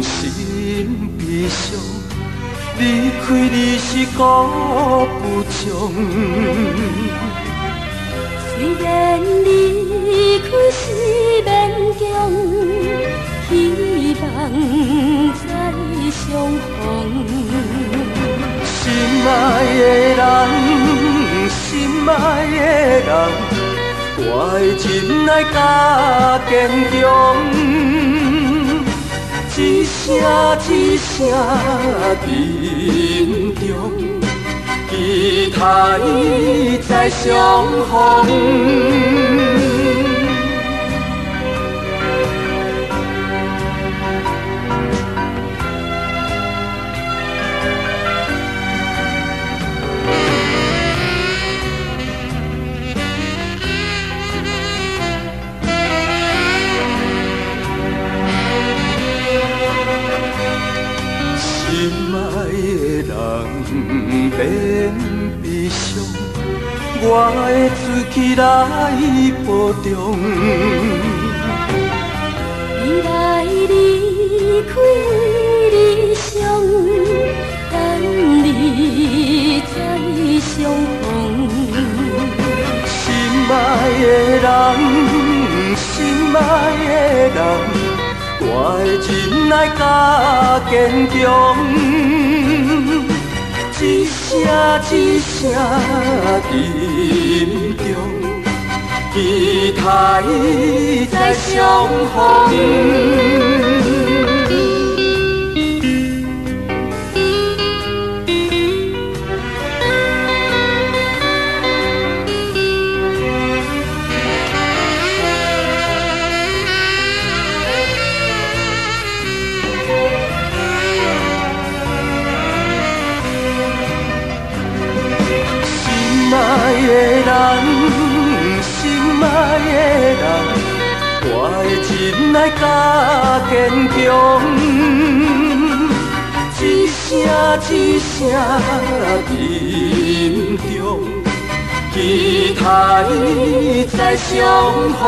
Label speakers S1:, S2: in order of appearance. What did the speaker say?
S1: 心悲伤，离开你是孤不将。
S2: 虽然离开是勉强，希望再相逢。
S1: 心爱的人，心爱的人，我的忍耐甲坚强，一声一声珍重，期待再相逢。心爱的人，免悲伤，我会自己来保重。
S2: 未来离开理想，等你再相逢。
S1: 心爱的人，心爱的人，我的忍耐甲坚强，一声一声珍重，期待再相逢。心爱的人，心爱的人，我的忍耐甲坚强，一声一声珍重，期待再相逢。